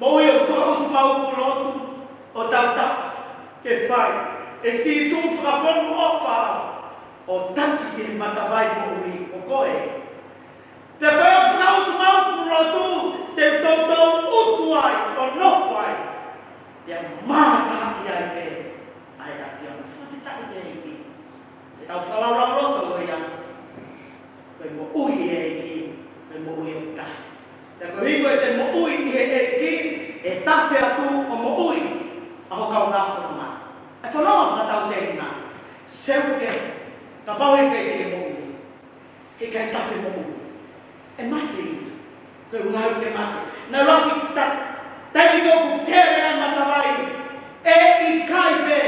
Moʻui ʻoku fakaʻutumauku lotu ʻo tautapa ke fai ʻe Sīsū Fakafonu ʻOfa, ʻo taki ki he matavai moʻui ko koe. Pea ko e fakaʻutumauku lotu te u toutou utu ai ʻo nofo ai, pea mātaʻi ai pē ʻa e ʻAfiona. Fakafetaʻi ki he ʻEiki. Ke tau fakalaulauloto ko ia, ko e moʻui ʻi he ʻEiki, ko e moʻui ʻoku tafe. Pea koeʻuhi ko ʻete moʻui ʻi he ʻEiki, ʻe tafe atu ʻo moʻui ʻa ho kaungā fononga. ʻA e fononga fakatautehina, seuke, kapau ʻe ʻikai te ke moʻui, heʻikai tafe moʻui. ʻE mate ia. Ko e ʻuhinga ia ke mate. Naʻe ʻuluaki ta-, taimi ko ē ʻoku kele ai e matavai, ʻe ʻikai pē,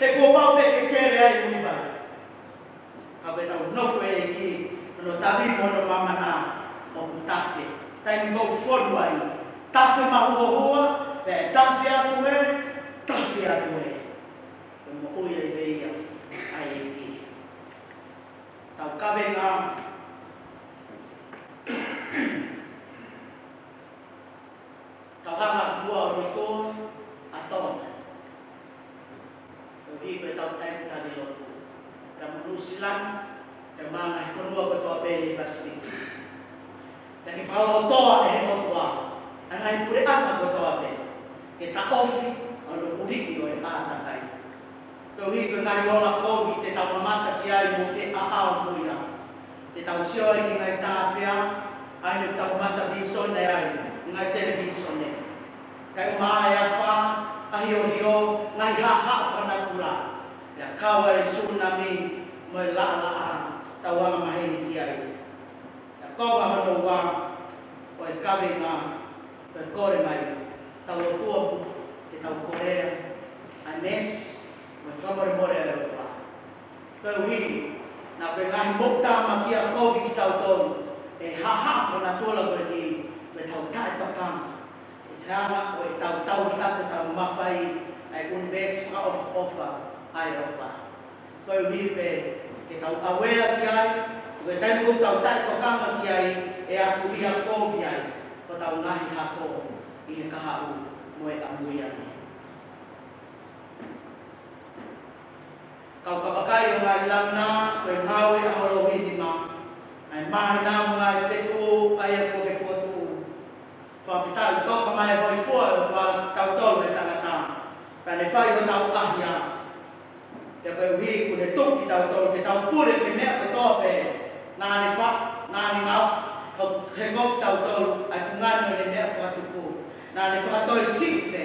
he kuo pau pē ke kele ai e moʻui. Ka ko ʻetau nofo ʻi he ʻEiki, hono tali mo hono mamana, ʻoku tafe. Taimi ko ē ʻoku fonu ai, tafe mahuohua, pea tafe atu ē, tafe atu ē. Ko e moʻui ʻa e ʻEiki. Tau kavenga. Tau hanga muʻa ʻo lotu ʻa Tona. Koeʻuhi ko ʻetau taimi tali lotu. Pea mo Nuʻusila, pea mo e ngaahi fonua kotoa pē ʻi he Pasifiki. Pea ke fakalotoa ʻe he ʻOtua ʻa e ngaahi puleʻanga kotoa pē, ke taʻofi ʻa hono uliʻi ʻo e ʻātakai. Koeʻuhi ko e ngaahi ola kovi te tau mamata ki ai mo feʻaʻao mo ia. Te tau sio ai ki he ngaahi tāfea, ʻa ia ʻoku tau mamata vīsone ai, ngaahi televīsone. Kae ʻumaʻā e afā, ʻahiohio, ngaahi haʻahaʻa fakanatula. Pea kau ai e sūnami mo e laʻalaʻā, tau angamaheni ki ai. Pea ko e konga hono ua ʻo e kavenga, ko e kole mai, tau lotua muʻa, ke tau kolea ʻa e meesi mo e fakamolemole ʻa e ʻOtua. Koeʻuhi, naʻa ko e ngaahi moʻutāmaki ʻa e kovi kitautolu, ʻe haʻahaʻa fakanatula ko eni, ko ʻetau taʻetokanga. ʻI he anga ʻo ʻetau tauhi ʻaki ʻetau mafai ʻa e ʻunivēsi fakaʻofoʻofa ʻa e ʻOtua. Koeʻuhi pē ke tau aware ki ai, ko e taimi ʻoku tau taʻetokanga ki ai, ʻe aʻu ia ʻo kovi ai hotau ngaahi hako ʻi he kahaʻu mo e ʻamuiange. Kau ka vakai ʻo ngaahi lamina, ko e Ngāue ʻaho lohi nima, ʻa e māhina mo e ngaahi fetuʻu, ʻa ia kuo ke fokotuʻu. Fakafetaʻi toka mai hoi fua ʻo kitautolu ʻa e tangata. Pea ne fai hotau ʻahiʻahi. Pea koeʻuhi kuo ne tuku kitautolu ke tau pule ki he meʻa kotoa pē naʻa ne fa-, naʻa ne ngāue, he ko kitautolu ʻa e fungani ʻo ʻene meʻa fakatupu. Naʻa ne fakatō siʻi pē,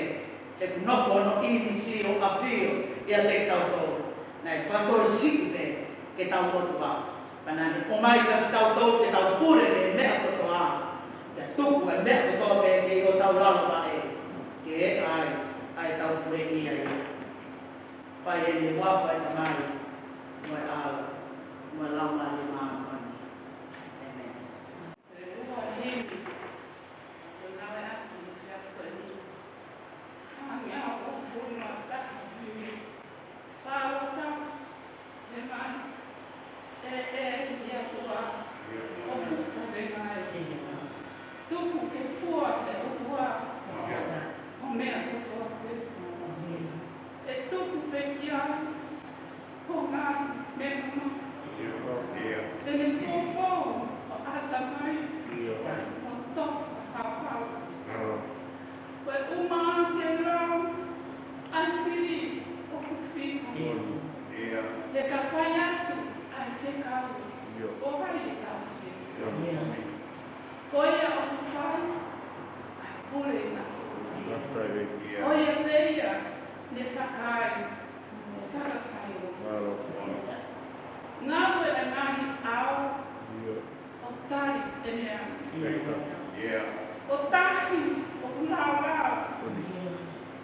he kuo nofo hono ʻīmisi ʻo ʻafio ʻiate kitautolu. Naʻe fakatō siʻi pē ke tau ʻOtua. Pea naʻa ne ʻomai kia kitautolu ke tau pule ki he meʻa kotoa. Pea tuku ʻa e meʻa kotoa pē ke ʻi hotau lalo vaʻe, ke ʻai ʻa ʻetau puleʻi ia. Fai eni ʻi he huafa ʻo e Tamai, mo e ʻAlo, mo e Laumālie Māʻoniʻoni. ʻĒmeni. Ko e ua himi, ko e ngāue ʻaki ʻi he efiafi ko eni. Fāngeau hongofulu mā taha himi. Fāuata, ʻe mai, ʻe, ʻe, ʻi he ʻOtua, ʻo fuʻu kovenga ē. Tuku ke fua ʻe he ʻOtua ʻo meʻa kotoa pē. ʻE tuku pē ki ai, ka fai atu ʻa e fekau ʻo hai e tau fie. Ko ia ʻoku fai ʻa e pule ʻi naʻa. Ko ia pē ia ne fakaai ʻo fakafai ʻo ngāue ʻa e ngaahi ʻao ʻo tali ʻene ʻAlo. Ko tahi ʻoku lava ʻo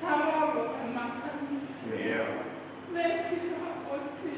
talolo ʻa e mata ni. Veesi fakaʻosi.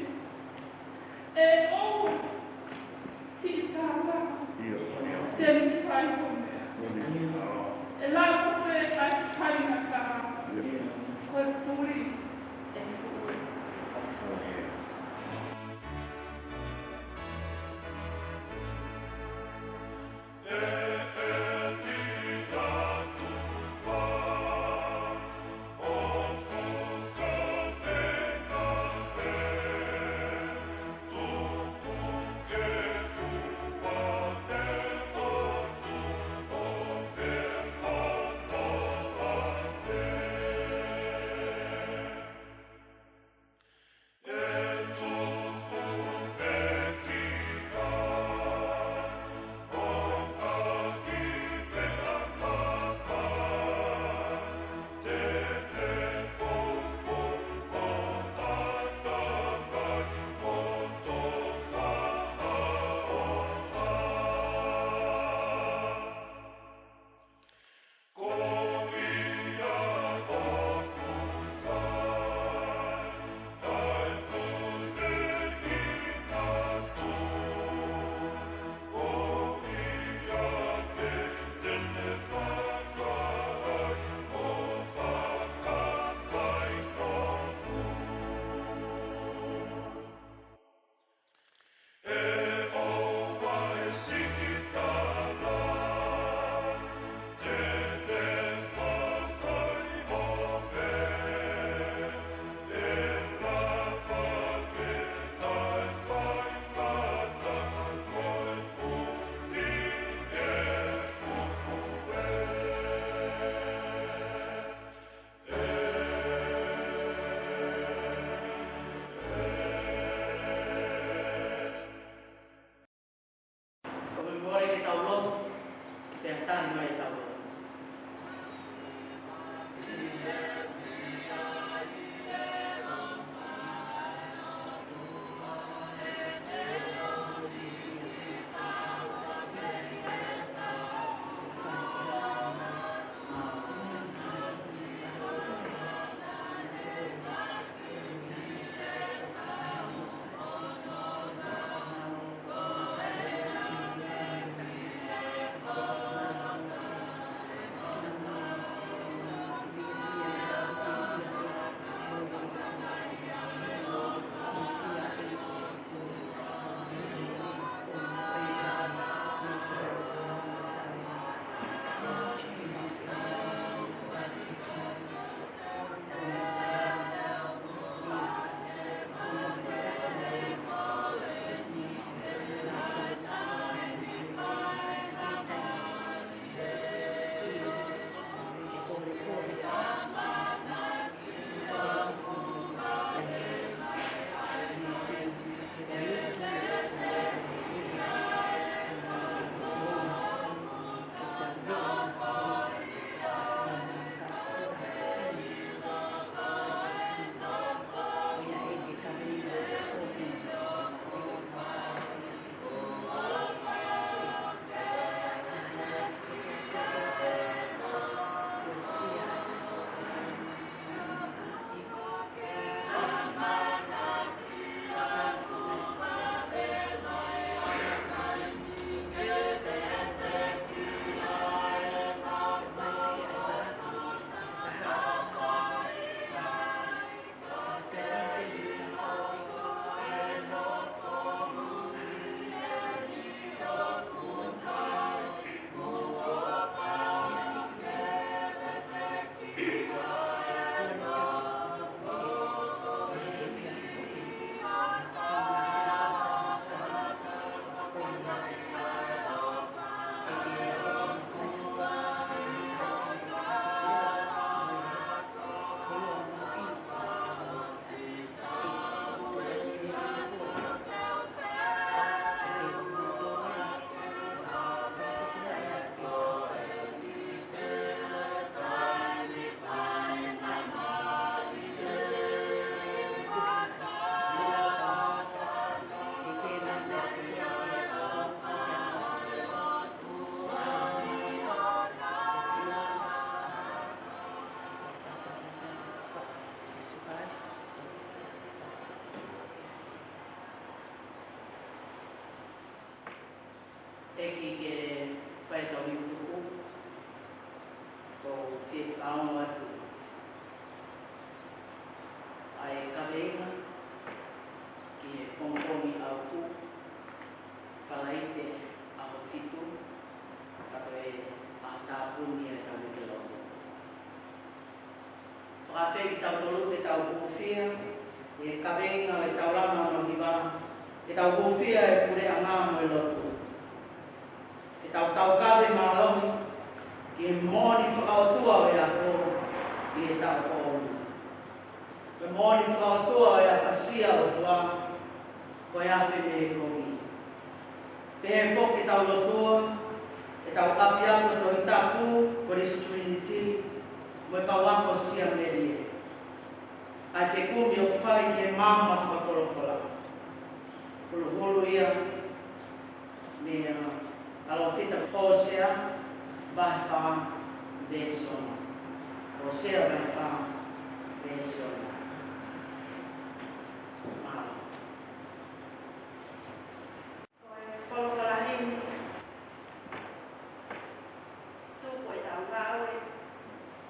Ia, ʻi he kaveinga ʻetau langa hono hiva, ke tau hūfia e puleʻanga mo e lotu. Ke tau taukave mālohi ki he moʻoni fakaʻotua ʻo e ako ʻi he taʻu foʻou ni. Ko e moʻoni fakaʻotua ʻo e ʻapasia ʻOtua, ko e afe mei he kovi. Pehē foki ke tau lotua ʻetau ʻapiako Tohi Tapu, Kolisi Trinity, mo e kau ako Siamelie. ʻA e fekumi ʻoku fai ki he maama fakafolofola. Huluhulu ia mei he palōfita ko Hōsea vahe fā veesi ono. Hōsea vahe fā veesi ono. Mālō. Ko e folofola himi, tuku ʻetau ngāue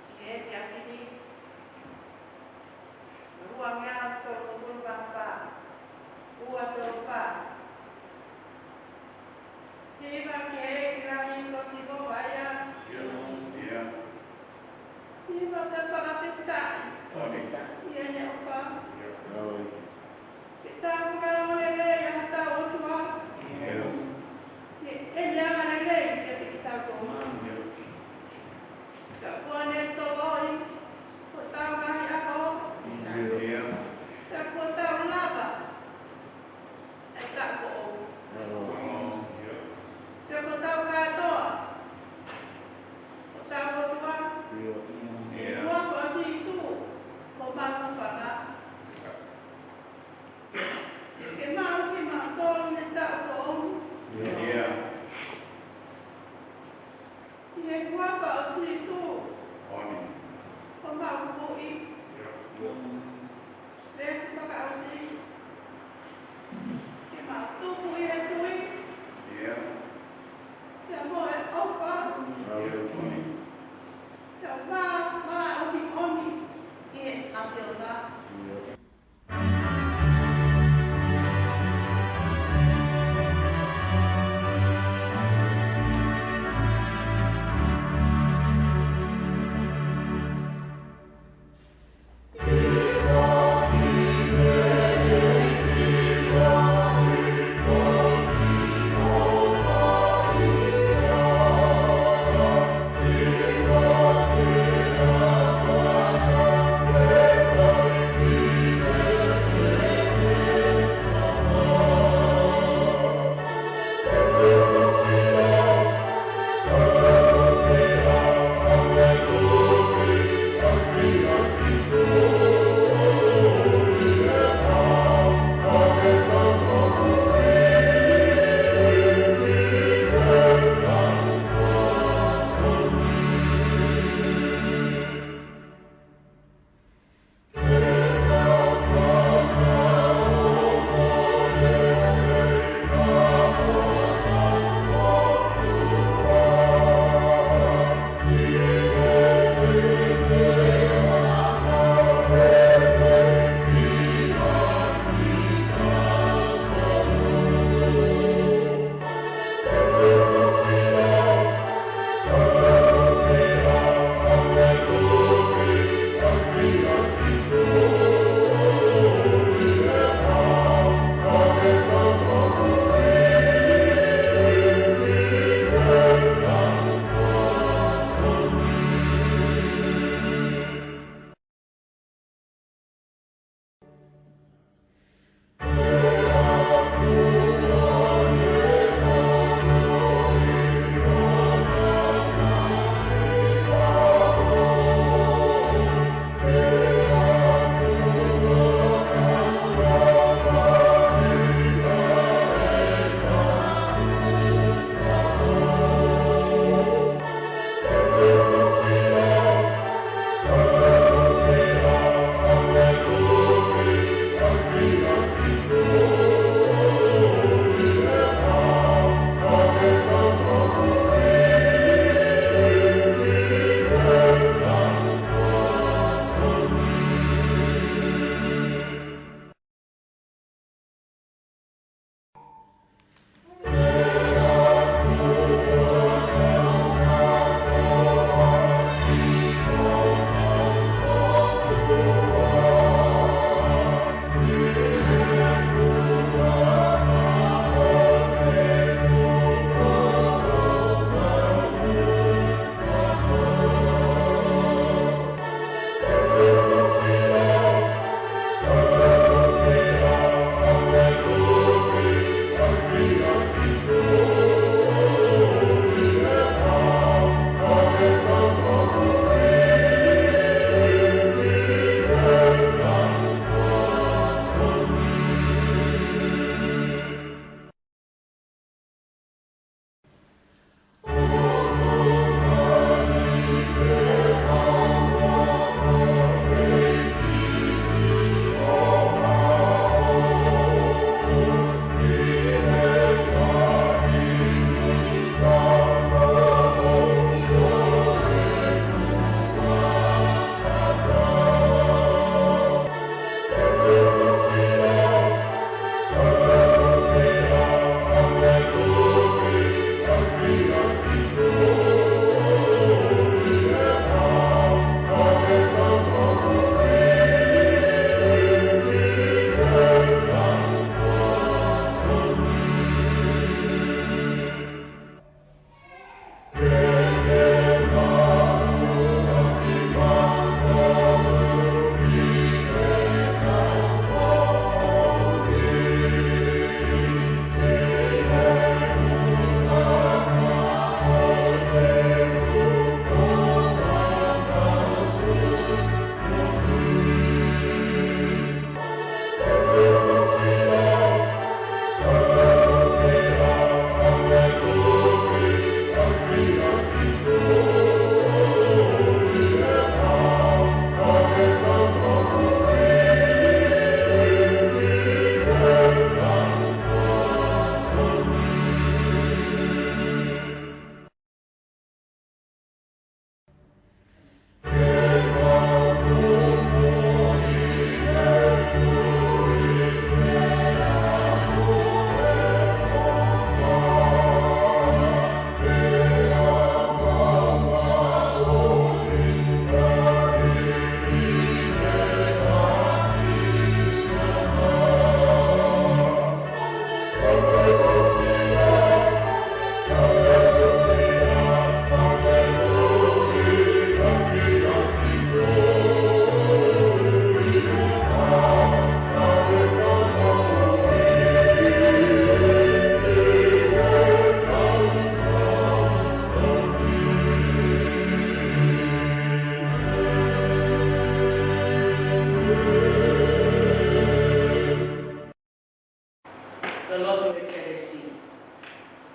ki he efiafi ni, ua ngeau tolungofulu mā fā, ua tolu fā. Hiva ki he ʻEiki lahi ko Sihova ia. Ia. Hiva ʻo fakafetaʻi. Fakafetaʻi.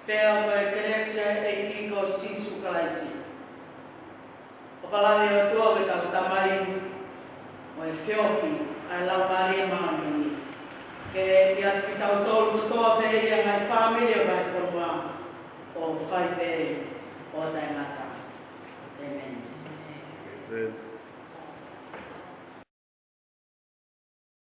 Pea ko e kelesi ʻa e ʻEiki ko Sīsū Kalaisi, ʻofa lahi ʻa e ʻOtua ko ʻetau Tamai, mo e feohi ʻa e Laumālie Māʻoniʻoni, ke ʻiate kitautolu kotoa pē ʻi he ngaahi fāmili ʻo e vahefonua, ʻo fai pē ʻo taʻengata. ʻĒmeni. ʻĒmeni.